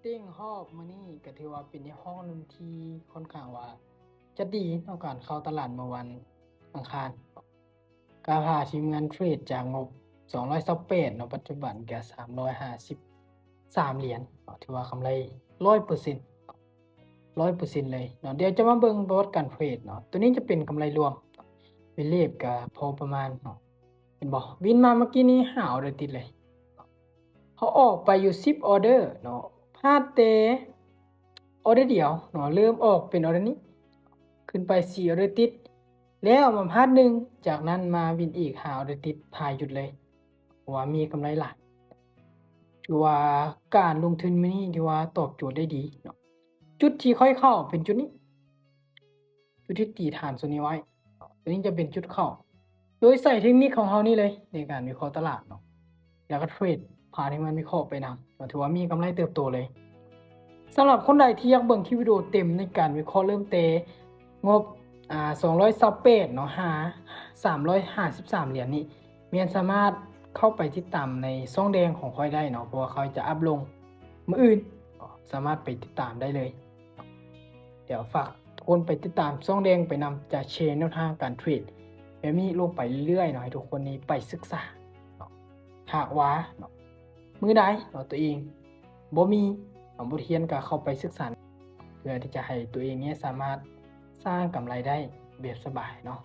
ເຕັງຮອບມື້ນີ້ກໍຖືວ່າເປັນຮອບໜຶ່ງທີ່ຄ່ອນຂ້າງວ່າຈະດີເນາະ ການເຂົ້າຕະຫຼາດເມື່ອວັນອັງຄານ. ກາພາທີມງານເທຣດຈາກງົບສອງຮ້ອຍຊາວແປດເນາະ ປັດຈຸບັນກະສາມຮ້ອຍຫ້າສິບສາມຫຼຽນເນາະ ຖືວ່າກຳໄລຮ້ອຍເປີເຊັນ ຮ້ອຍເປີເຊັນເລີຍເນາະ. ດຽວຈະມາເບິ່ງປະຫວັດການເທຣດເນາະ. ໂຕນີ້ຈະເປັນກຳໄລລວມ ເວເລບກະພໍປະມານເນາະ. ເຫັນບໍ່? ວິນມາເມື່ອກີ້ນີ້ຫ້າອໍເດີຕິດເລີຍ. ເຮົາອອກໄປຢູ່ສິບອໍເດີເນາະ ພາດແຕ່ອໍເດີດຽວເນາະ ເລີ່ມອອກເປັນອໍເດີນີ້ ຂຶ້ນໄປສີ່ອໍເດີຕິດ ແລ້ວມາພາດໜຶ່ງ ຈາກນັ້ນມາວິນອີກຫ້າອໍເດີຕິດ ພາຢຸດເລີຍ ເພາະວ່າມີກຳໄລຫຼາຍ. ຖືວ່າການລົງທຶນມື້ນີ້ຖືວ່າຕອບໂຈດໄດ້ດີເນາະ. ຈຸດທີ່ຂ້ອຍເຂົ້າເປັນຈຸດນີ້ ຈຸດທີ່ຕີຖານໂຊນນີ້ໄວ້. ໂຕນີ້ຈະເປັນຈຸດເຂົ້າ ໂດຍໃຊ້ເທັກນິກຂອງເຮົານີ້ເລີຍໃນການວິເຄາະຕະຫຼາດເນາະ ແລ້ວກໍເທຣດ ພາໃຫ້ມັນວິເຄາະໄປນຳ ກໍຖືວ່າມີກຳໄລເຕີບໂຕເລີຍ. ສຳລັບຄົນໃດທີ່ຢາກເບິ່ງຄລິບວິດີໂອເຕັມໃນການວິເຄາະເລີ່ມແຕ່ງົບ ອ່າ ສອງຮ້ອຍຊາວແປດເນາະ ຫາ ສາມຮ້ອຍຫ້າສິບສາມຫຼຽນນີ້ ແມ່ນສາມາດເຂົ້າໄປຕິດຕາມໃນຊ່ອງແດງຂອງຂ້ອຍໄດ້ເນາະ ເພາະວ່າຂ້ອຍຈະອັບລົງມື້ອື່ນ ສາມາດໄປຕິດຕາມໄດ້ເລີຍ. ດຽວຝາກທຸກຄົນໄປຕິດຕາມຊ່ອງແດງໄປນຳ ຈະແຊແນວທາງການເທຣດແບບນີ້ລົງໄປເລື້ອຍໆເນາະ ໃຫ້ທຸກຄົນນີ້ໄປສຶກສາເນາະ. ຫາກວ່າເນາະ ມື້ໃດເນາະ ຕົວເອງບໍ່ມີເນາະ ບົດຮຽນ ກໍເຂົ້າໄປສຶກສາ ເພື່ອທີ່ຈະໃຫ້ຕົວເອງນີ້ສາມາດສ້າງກຳໄລໄດ້ແບບສະບາຍເນາະ.